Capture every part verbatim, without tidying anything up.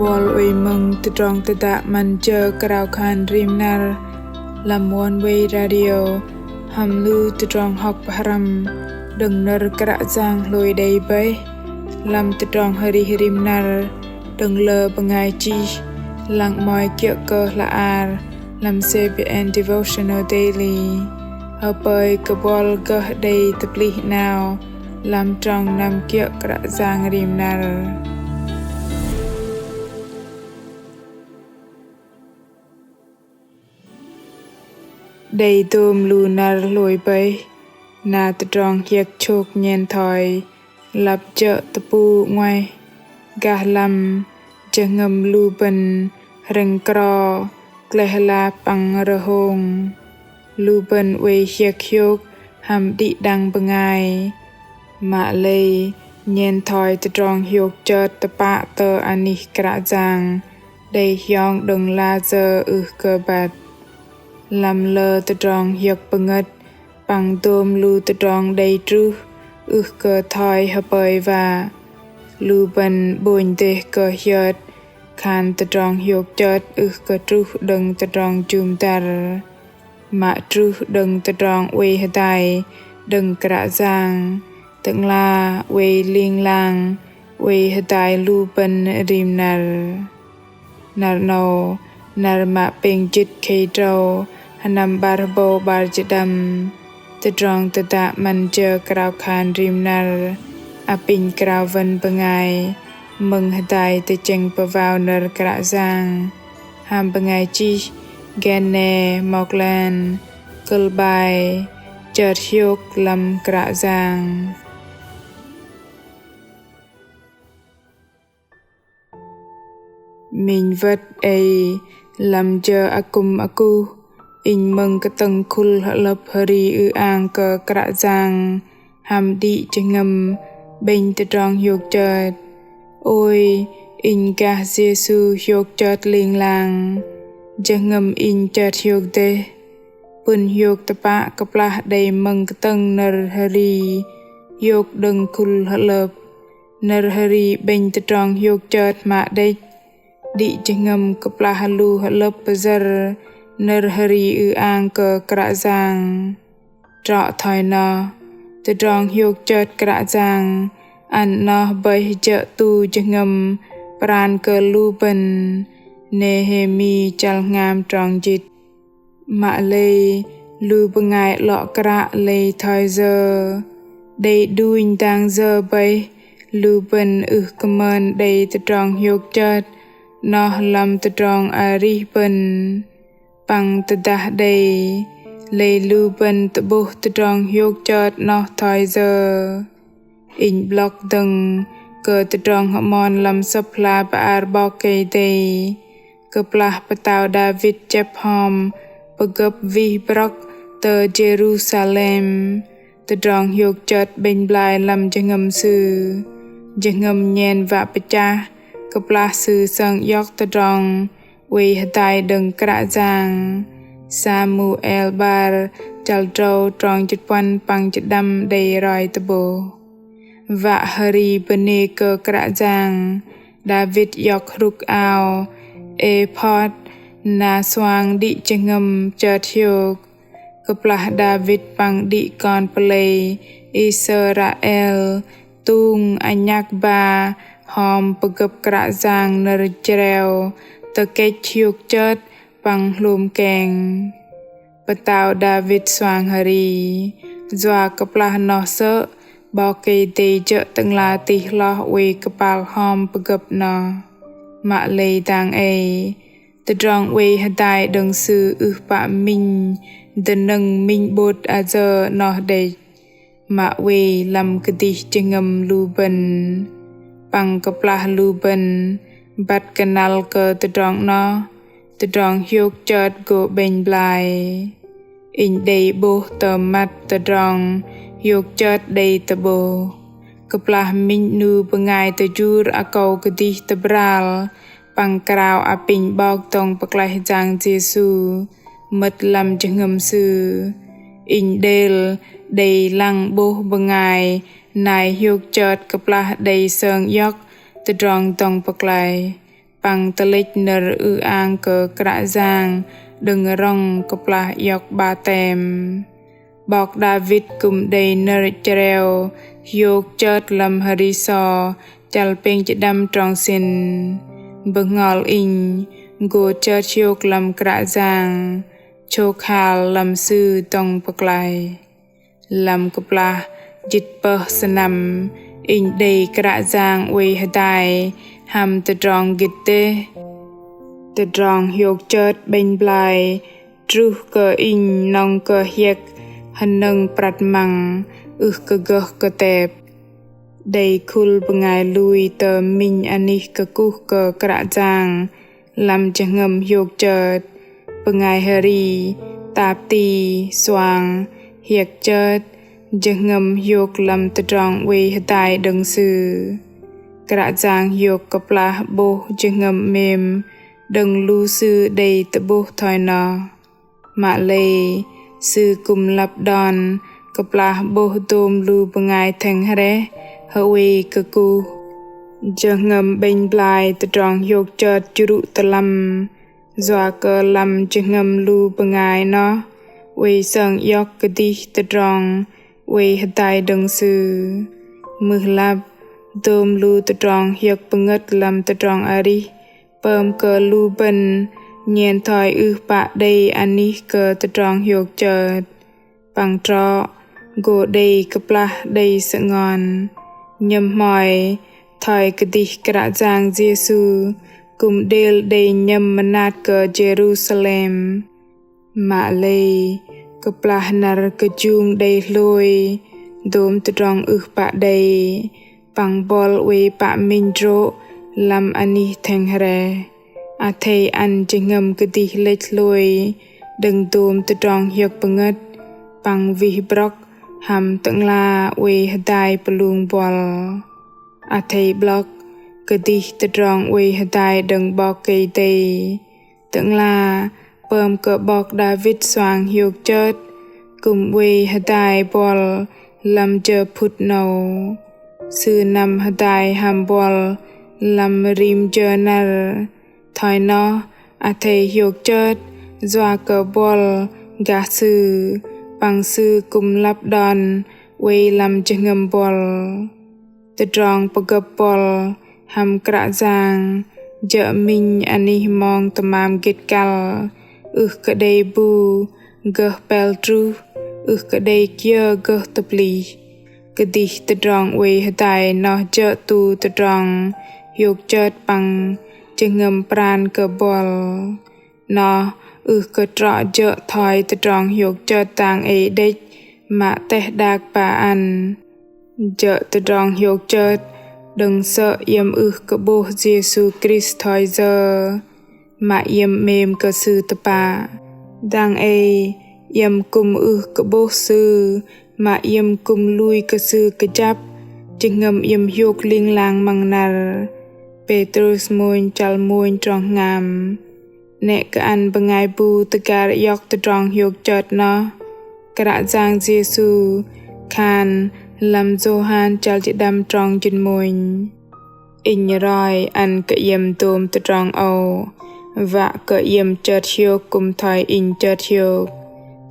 Buăl oei mơ̆ng tơdrong tơdă 'Măn jơ krao khan rim năr lăm Oneway Radio hăm lu tơdrong hŏk pơhrăm đơ̆ng nơ̆r Kră Yang hlôi đei bơih lăm tơdrong arih rim năr đơ̆ng lơ bơngai chih lăng 'mơ̆i kiơ̆ kơ hla ar lăm CBN Devotional Daily. Hơpơi kơ buăl gơh đei tơplih 'nao lăm trong năm kiơ̆ Kră Yang rim năr. Đei dôm lu năr hlôi bơih, na tơdrong hiơ̆k chôk nhen thoi lăp jơ̆ tơpŭ 'nguaih, gah lăm jơhngơ̆m lu bơ̆n hrĕng kro, gleh lap păng rơhông. Lu bơ̆n oei hiơ̆k hiôk hăm đĭ đăng bơngai. Mă lei nhen thoi tơdrong hiôk chơt tơpă tơ anih Kră Yang đei hiong đơ̆ng la jơ ưh kơ băt. Lăm lơ tơdrong hiơ̆k pơngơ̆t păng dôm lu tơdrong đei truh ưh kơ thoi hơpơi wă, lu bơ̆n 'bônh dêh kơ hiơt khan tơdrong hiôk chơt ưh kơ truh đơ̆ng tơdrong jŭm dăr. Mă truh đơ̆ng tơdrong oei hơdai đơ̆ng Kră Yang, Tơ'ngla oei ling lang oei hơdai lu bơ̆n rim năr. Năr 'nâu, năr mă pêng jĭt khei drâu, sơnăm 'bar hơbâu 'bar jĭt pơđăm. Tơdrong tơdă 'Măn jơ krao khan rim năr apinh krao wơ̆n bơngai mơ̆ng hơdai tơchĕng pơwao nơ̆r Kră Yang hăm bơngai chih Gene Moklen, kơ̆l bai Chơt hiôk lăm Kră Yang. Minh wơ̆t ei, lăm jơ akŭm akŭh, inh mơ̆ng kơtơ̆ng khul hơ'lơ̆p hơri ư-ang kơ Kră Yang hăm đĭ jơhngơ̆m 'bĕnh tơdrong hiôk chơt. Ôi, inh gah Yêsu hiôk chơt ling lang, jơhngơ̆m inh chơt hiôk dêh. Pŭn hiôk tơpă kơplah đei mơ̆ng kơtơ̆ng nơ̆r hơri hiôk đơ̆ng khul hơ'lơ̆p. Nơ̆r hơri 'bĕnh tơdrong hiôk chơt mă đĕch. Đĭ jơhngơ̆m kơplah lu hơ'lơ̆p pơyơ̆r nơ̆r hơri ư-ang kơ Kră Yang. Trŏ thoi noh, tơdrong hiôk chơt Kră Yang ăn 'noh bơih jơ̆ tu jơhngơ̆m pran kơ lu bơ̆n. Nêhêmi chăl hngam trong jĭt. Mă lei lu bơngai 'lŏ kră lei thoi yơ? Đei đunh dang yơ bơih lu bơ̆n ưh kơ mơn đei tơdrong hiôk chơt 'noh lăm tơdrong arih bơ̆n? Păng tơdah đei, lei lu bơ̆n tơ'bôh tơdrong hiôk chơt 'noh thoi yơ? Inh 'blŏk dơ̆ng kơ tơdrong hơmon lăm Sơ̆p hla bơar 'Bok Kei-Dei. Kơplah pơtao Đavit chĕp hom pơgơ̆p wih brŏk tơ Jêrusalem, tơdrong hiôk chơt 'bĕnh blai lăm jơhngơ̆m sư. Jơhngơ̆m nhen wă pơchah kơplah sư sơng iŏk tơdrong oei hơdai đơ̆ng Kră Yang. Samuel 'bar chăl drâu trong jĭt puăn păng jĭt pơđăm đei roi tơ'bôh. Wă hơri bơnê kơ Kră Yang, Đavit iŏk hrŭk ao êphôt, na suang đĭ jơhngơ̆m chơt hiôk. Kơplah Đavit păng đĭ kon pơlei Israel tung anhăk ba hom pơgơ̆p Kră Yang nơ̆r jreo tơkĕch hiôk chơt păng hlôm keng. Pơtao Đavit suang hơri, yua kơplah noh sơ̆ 'Bok Kei-Dei jơ̆ Tơ'ngla tih hloh oei kơpal hom pơgơ̆p noh. Mă lei dang ei, tơdrong oei hơdai đơ̆ng Sư ưh pă minh dơnơ̆ng minh 'bôt ayơ noh đĕch. Mă oei lăm kơdih jơhngơ̆m lu bơ̆n. Păng kơplah lu bơ̆n băt kơnăl kơ tơdrong noh, tơdrong hiôk chơt gô 'bĕnh blai. Inh đei 'bôh tơm măt tơdrong hiôk chơt đei tơ'bôh. Kơplah minh 'nu bơngai tơjur akâu kơdih tơbral păng krao apinh 'Bok dŏng pơklaih Yang Yêsu mơ̆t lăm jơhngơ̆m sư. Inh đêl đei lăng 'bôh bơngai nai hiôk chơt kơplah đei sơng iŏk tơdrong dŏng pơklaih. păng tơlĕch nơ̆r ư-ang kơ Kră Yang đơ̆ng rŏng kơplah iŏk 'batem. 'Bok Đavit kư̆m đei nơ̆r chreo hiôk chơt lăm Hơri Sô chăl pêng jĭt đăm trong sĭn: Bơhngol inh gô chơt hiôk lăm Kră Yang, chôk hal lăm Sư dŏng pơklaih. Lăm kơplah jĭt pơh sơnăm, inh đei Kră Yang oei hơdai hăm tơdrong gĭt dêh. Tơdrong hiôk chơt 'bĕnh blai truh kơ inh nŏng kơ hiĕk hơnơ̆ng prăt măng, ưh kơ gơh kơtep. Đei khul bơngai lui tơ minh anih kơkuh kơ Kră Yang lăm jơhngơ̆m hiôk chơt. Bơngai Hơri, tap ti, suang, hiĕk chơt, jơhngơ̆m hiôk lăm tơdrong oei hơdai đơ̆ng Sư. Kră Yang hiôk kơplah 'bôh jơhngơ̆m 'mêm đơ̆ng lu sư đei tơ'bôh thoi noh. Mă lei, Sư kư̆m lăp đon kơplah 'bôh dôm lu bơngai thĕng hrĕh hơwei kơkuh. Jơhngơ̆m 'bĕnh blai tơdrong hiôk chơt chrŭ tơ lăm, yua kơ lăm jơhngơ̆m lu bơngai noh oei sơng iŏk kơdih tơdrong oei hơdai đơ̆ng Sư. Mưh lăp, dôm lu tơdrong hiơ̆k pơngơ̆t lăm tơdrong arih pơm kơ lu bơ̆n nhen thoi ưh pă đei anih kơ tơdrong hiôk chơt. Păng trŏ gô đei kơplah đei sơngon. Nhơ̆m hmoi, thoi kơdih Kră Yang Yêsu kư̆m đêl đei nhơ̆m mơnat kơ Jêrusalem. Mă lei, kơplah năr kơjung đei hlôi, dôm tơdrong ưh pă đei, păng buăl oei pă minh drô̆ lăm anih thĕng hrĕh. Athei ăn jơhngơ̆m kơdih lĕch hlôi đơ̆ng dôm tơdrong hiơ̆k pơngơ̆t, păng wih brŏk hăm Tơ'ngla oei hơdai pơlung buăl. Athei 'blŏk kơdih tơdrong oei hơdai đơ̆ng 'Bok Kei-Dei. Tơ'ngla pơm kơ 'bok Đavit suang hiôk chơt kư̆m oei hơdai buăl lăm jơ phŭt 'nâu. Sư năm hơdai hăm buăl lăm rim jơ năr. Thoi noh, athei hiôk chơt yua kơ buăl gah Sư, păng Sư kư̆m lăp đon oei lăm jơhngơ̆m buăl. Tơdrong pơgơ̆p buăl hăm Kră Yang jơ̆ minh anih mong tơmam gĭt kăl, ưh kơ đei bu gơh pel truh, ưh kơ đei kiơ gơh tơplih. Kơdih tơdrong oei hơdai noh jơ̆ tu tơdrong hiôk chơt păng jơhngơ̆m pran kơ buăl. Noh ưh kơ trŏ jơ̆ thoi tơdrong hiôk chơt dang ei đĕch mă teh đak ba ăn. Jơ̆ tơdrong hiôk chơt đơ̆ng sơ̆ iĕm ưh kơ 'bôh Yêsu Krist thoi yơ, mă iĕm 'mêm kơ Sư tơpă. Dang ei iĕm kư̆m ưh kơ 'bôh Sư, mă iĕm kư̆m lui kơ Sư kơjăp, jơhngơ̆m iĕm hiôk ling lang măng năr. Pêtrus mônh chăl mônh trong hngam. 'Nĕ kơ ăn bơngai bu tơgar iŏk tơdrong hiôk chơt noh. Kră Yang Yêsu khan lăm Yôhan chăl jĭt đăm trong jĭt mônh. Inh roi ăn kơ iĕm dôm tơdrong âu, wă kơ iĕm chơt hiôk kư̆m thoi Inh chơt hiôk.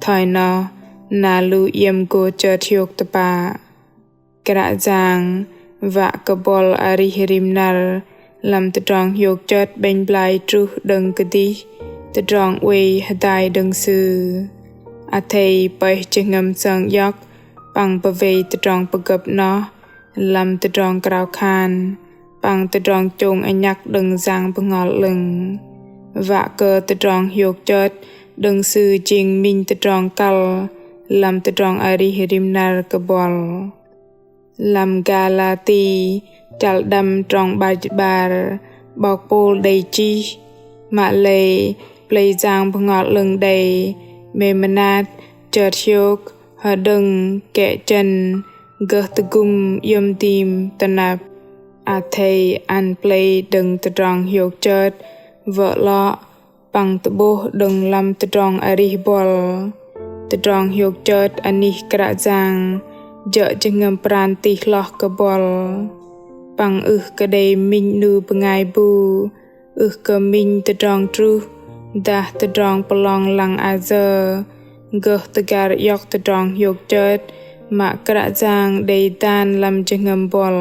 Thoi noh, na lu iĕm gô chơt hiôk tơpă. Kră Yang wă kơ buăl arih rim năr lăm tơdrong hiôk chơt 'bĕnh blai truh đơ̆ng kơdih tơdrong oei hơdai đơ̆ng Sư. Athei pơih jơhngơ̆m sơng iŏk păng pơwei tơdrong pơgơ̆p noh lăm tơdrong krao khan păng tơdrong chông anhăk đơ̆ng Yang Bơhngol 'Lơ̆ng. Wă kơ tơdrong hiôk chơt đơ̆ng Sư jing minh tơdrong kăl lăm tơdrong arih rim năr kơ buăl. Lăm Galati chăl đăm trong 'bar jĭt 'bar, 'bok Pôl đei chih: Mă lei, Pơlei Yang Bơhngol 'Lơ̆ng đei 'mêm mơnat chơt hiôk, hơđơ̆ng, kĕ chơ̆n, gơh tơgŭm iĕm dim tơnăp. Athei ăn pơlei đơ̆ng tơdrong hiôk chơt wơ̆ 'lŏ păng tơ'bôh đơ̆ng lăm tơdrong arih buăl. Tơdrong hiôk chơt anih Kră Yang jơ̆ jơhngơ̆m pran tih hloh kơ buăl. Păng ưh kơ đei minh 'nu bơngai bu Ưh kơ minh tơdrong truh dah tơdrong pơlong lăng ayơ gơh tơgar iŏk tơdrong hiôk chơt mă Kră Yang đei dan lăm jơhngơ̆m buăl.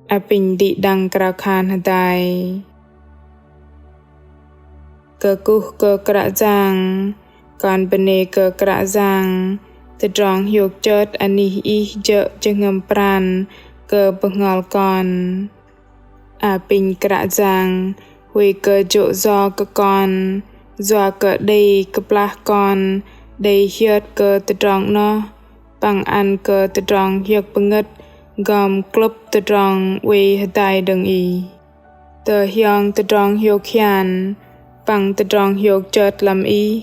Apinh đĭ đăng krao khan hơdai. Kơkuh kơ Kră Yang, kon bơnê kơ Kră Yang, tơdrong hiôk chơt anih Ih jơ̆ jơhngơ̆m pran kơ bơhngol kon. Apinh Kră Yang huay kơ jô̆ yo kơ kon, yua kơ đei kơplah kon đei hiơt kơ tơdrong 'noh, păng ăn kơ tơdrong hiơ̆k pơngơ̆t gom klŭp tơdrong oei hơdai đơ̆ng Ih. Tơhiong tơdrong hiôk hian păng tơdrong hiôk chơt lăm Ih.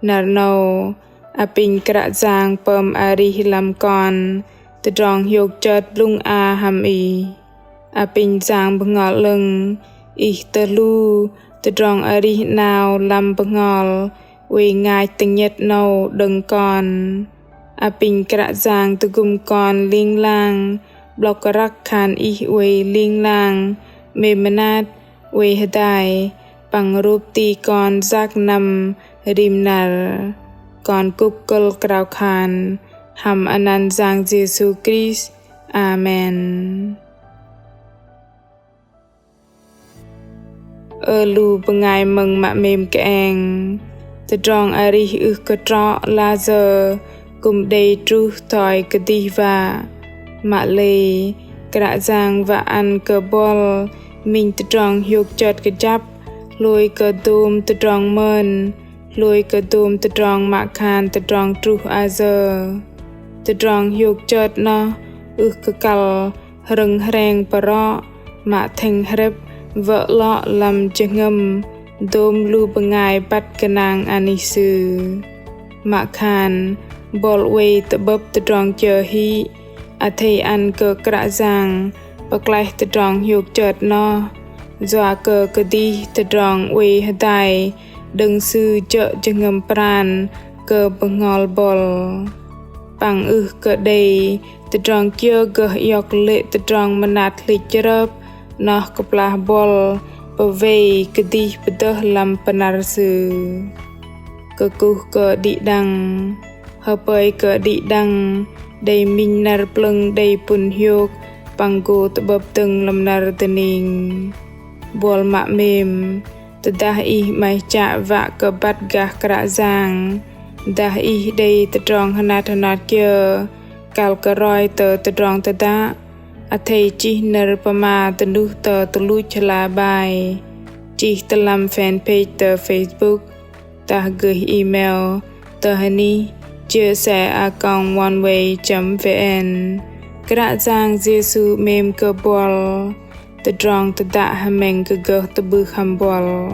Năr 'nâu, apinh Kră Yang pơm arih lăm kon tơdrong hiôk chơt blŭng a hăm Ih. Apinh Yang Bơhngol 'Lơ̆ng, Ih tơhlu tơdrong arih 'nao lăm bơhngol oei ngach tơngiĕt 'nâu đơ̆ng kon. Apinh Kră Yang tơgŭm kon ling lang, 'blŏk răk khan Ih oei ling lang, 'mêm mơnat, oei hơdai, păng rôp ti kon yak năm rim năr. Kon kŭp kơ̆l krao khan hăm anăn Yang Yêsu Krist. Amen. Ơ lu bơngai mơ̆ng mă 'mêm kơeng, tơdrong arih ưh kơ trŏ layơ kư̆m đei truh thoi kơdih wă. Mă lei, Kră Yang wă ăn kơ buăl minh tơdrong hiôk chơt kơjăp, hlôi kơ dôm tơdrong mơn, hlôi kơ dôm tơdrong mă khan tơdrong truh ayơ. Tơdrong hiôk chơt 'noh ưh kơ kăl hrơ̆ng hreng pơrŏ, mă thĕng hrĕp wơ̆ 'lŏ lăm jơhngơ̆m dôm lu bơngai băt gơnang anih sư. Mă khan buăl oei tơ'bơ̆p tơdrong kiơ hĭ, athei ăn kơ Kră Yang pơklaih tơdrong hiôk chơt 'noh, yua kơ kơdih tơdrong oei hơdai đơ̆ng Sư jơ̆ jơhngơ̆m pran kơ bơhngol buăl. Păng ưh kơ đei tơdrong kiơ gơh iŏk lê̆ tơdrong mơnat hlĭch chrơp 'noh kơplah buăl pơwei kơdih pơdơh lăm pơnăr sư. Kơkuh kơ đĭ đăng, hơpơi kơ đĭ đăng đei minh năr plơ̆ng đei pŭn hiôk păng gô tơ'bơ̆p dơ̆ng lăm năr dơning. Buăl mă 'mêm, tơdah ih 'maih chă wă kơ băt gah Kră Yang, dah ih đei tơdrong hơnat hơnat kiơ kăl kơ roi tơ tơdrong tơdă, athei chih nơ̆r pơma dơnuh tơ tơluch hla bơar, chih tơ lăm fanpage tơ Facebook, dah gơih email tơ hơnih chia sẻ a còng oneway chấm vn. Kră Yang Yêsu 'mêm kơ buăl. Tơdrong tơdă hơmĕng kơ gơh tơ'bưh hăm buăl.